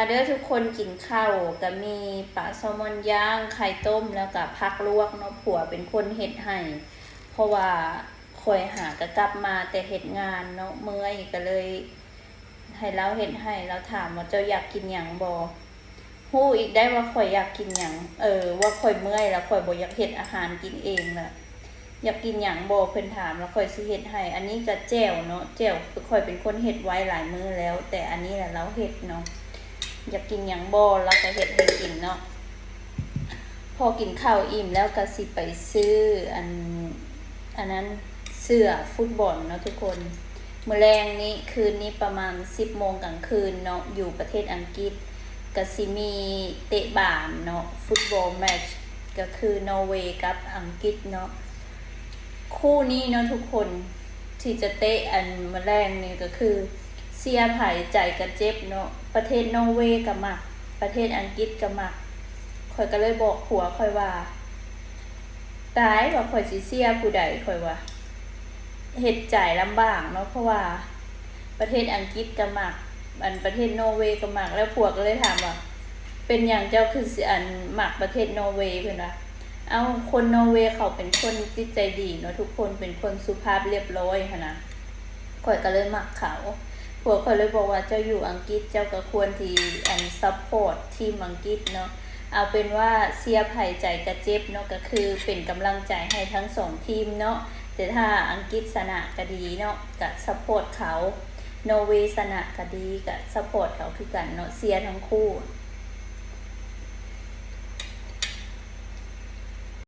ມາເດີທຸກຄົນ ກິນເຂົ້າ ກະມີປາແຊລມອນຍ່າງ ໄຂ່ຕົ້ມ ແລ້ວກະຜັກລວກເນາະ ຜົວເປັນຄົນເຮັດໃຫ້ ເພາະວ່າຂ້ອຍຫາກະກັບມາແຕ່ເຮັດງານເນາະ ເມື່ອຍ ກະເລີຍໃຫ້ລາວເຮັດໃຫ້. ລາວຖາມວ່າ ເຈົ້າຢາກກິນຫຍັງບໍ່? ຮູ້ອີກໄດ້ວ່າຂ້ອຍຢາກກິນຫຍັງ ເອີ ວ່າຂ້ອຍເມື່ອຍ ແລ້ວຂ້ອຍບໍ່ຢາກເຮັດອາຫານກິນເອງລະ. ຢາກກິນຫຍັງບໍ່? ເພິ່ນຖາມ ແລ້ວຂ້ອຍຊິເຮັດໃຫ້. ອັນນີ້ກະແຈ່ວເນາະ ແຈ່ວຂ້ອຍເປັນຄົນເຮັດໄວ້ຫຼາຍມື້ແລ້ວ ແຕ່ອັນນີ້ລະລາວເຮັດເນາະ. ຢາກກິນຫຍັງບໍ່? ລາວກະເຮັດໃຫ້ກິນເນາະ. ພໍກິນເຂົ້າອີ່ມແລ້ວກະຊິໄປຊື້ອັນ ອັນນັ້ນ ເສື້ອຟຸດບອນເນາະທຸກຄົນ. ມື້ແລງນີ້ ຄືນນີ້ປະມານສິບໂມງກາງຄືນເນາະ ຢູ່ປະເທດອັງກິດ ກະຊິມີເຕະບານເນາະ ຟຸດບອລແມັດ ກະຄືນໍເວກັບອັງກິດເນາະ. ຄູ່ນີ້ເນາະທຸກຄົນ ທີ່ຈະເຕະອັນມື້ແລງນີ້ກະຄື ເຊຍໃຜໃຈກະເຈັບເນາະ. ປະເທດນໍເວກະມັກ ປະເທດອັງກິດກະມັກ. ຂ້ອຍກະເລີຍບອກຜົວຂ້ອຍວ່າ ຕາຍວ່າ ຂ້ອຍຊິເຊຍຜູ້ໃດ ຂ້ອຍວ່າ ເຮັດໃຈລຳບາກເນາະ ເພາະວ່າປະເທດອັງກິດກະມັກ ອັນປະເທດນໍເວກະມັກ. ແລ້ວຜົວກະເລີຍຖາມວ່າ ເປັນຫຍັງເຈົ້າຄືຊິອັນມັກປະເທດນໍເວ? ເພິ່ນວ່າ ເອົ້າ ຄົນນໍເວເຂົາເປັນຄົນຈິດໃຈດີເນາະ ທຸກຄົນເປັນຄົນສຸພາບລຽບລ້ອຍຫັ້ນນະ. ຂ້ອຍກະເລີຍມັກເຂົາ. ຜົວຂ້ອຍເລີຍບອກວ່າ ເຈົ້າຢູ່ອັງກິດ ເຈົ້າກະຄວນທີ່ອັນຊັບພອດທີມອັງກິດເນາະ. ເອົາເປັນວ່າ ເຊຍໃຜໃຈກະເຈັບເນາະ ກະຄືເປັນກຳລັງໃຈໃຫ້ທັງສອງທີມເນາະ. ແຕ່ຖ້າອັງກິດຊະນະກະດີເນາະ ກະຊັບພອດເຂົາ ນໍເວຊະນະກະດີ ກະຊັບພອດເຂົາຄືກັນເນາະ ເຊຍທັງຄູ່.